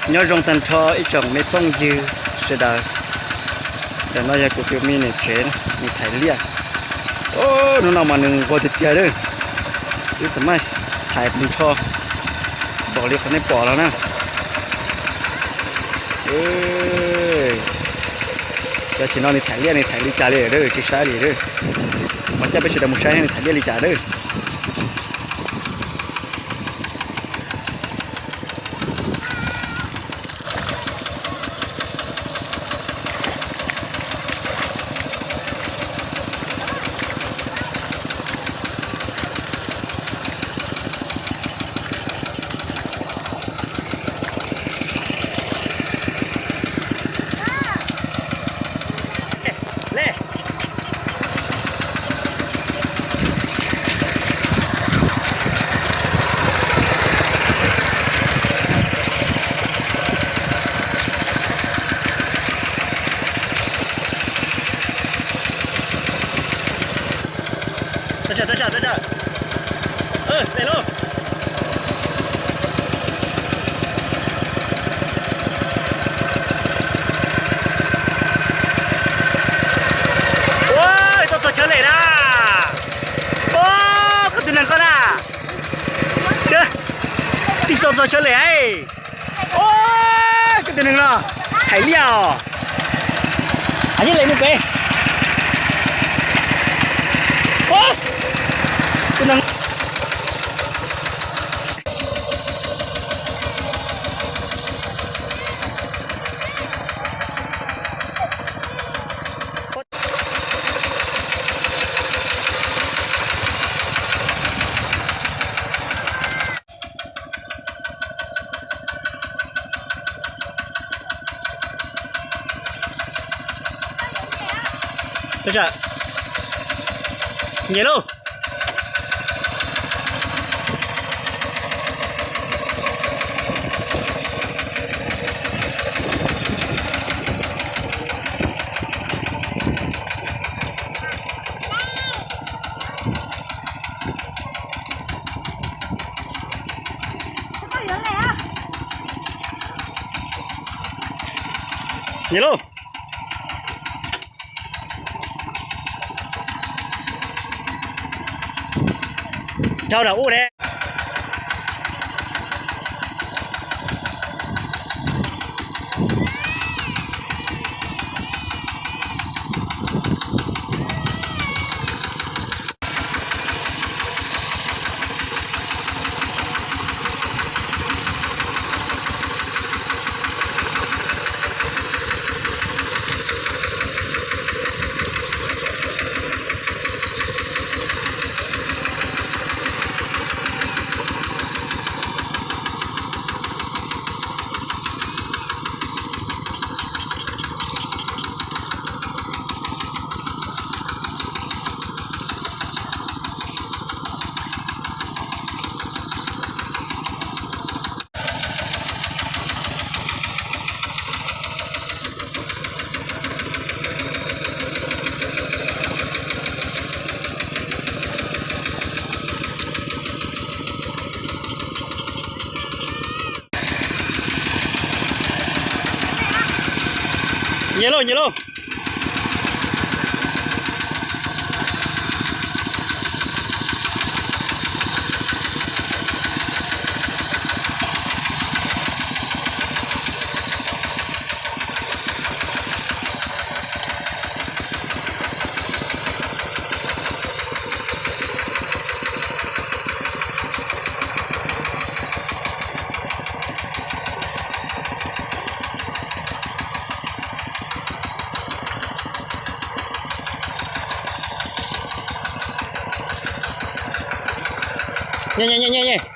Nyob zoo tag nrho ib tsoom me phooj ywg sawv daws. Ntawm no yog kuv tus me niam tsev, nws thaiv liaj. Hnub no mas nws nquag tiag tiag lawm. Wb xam maj thaiv tag nrho npaum li qhov nej pom los na. Tam sim no nws thaiv liaj, nws thaiv li cas li lawm, tsis saib li lawm. Mas coj peb sawv daws mus saib nws thaiv liaj li cas lawm. Ua, tau txog chaw lem na. Ua, koj tus neeg koj na. Tig tau txog chaw lem. Ua, koj tus neeg no thaiv liaj os. Hais thiaj li mus pem. Ua, tus neeg. Nyiam lauj. Nyiam lauj. Dhau nram ub ne. Nyiam lauj, nyiam lauj. Nyiam, nyiam, nyiam, nyiam.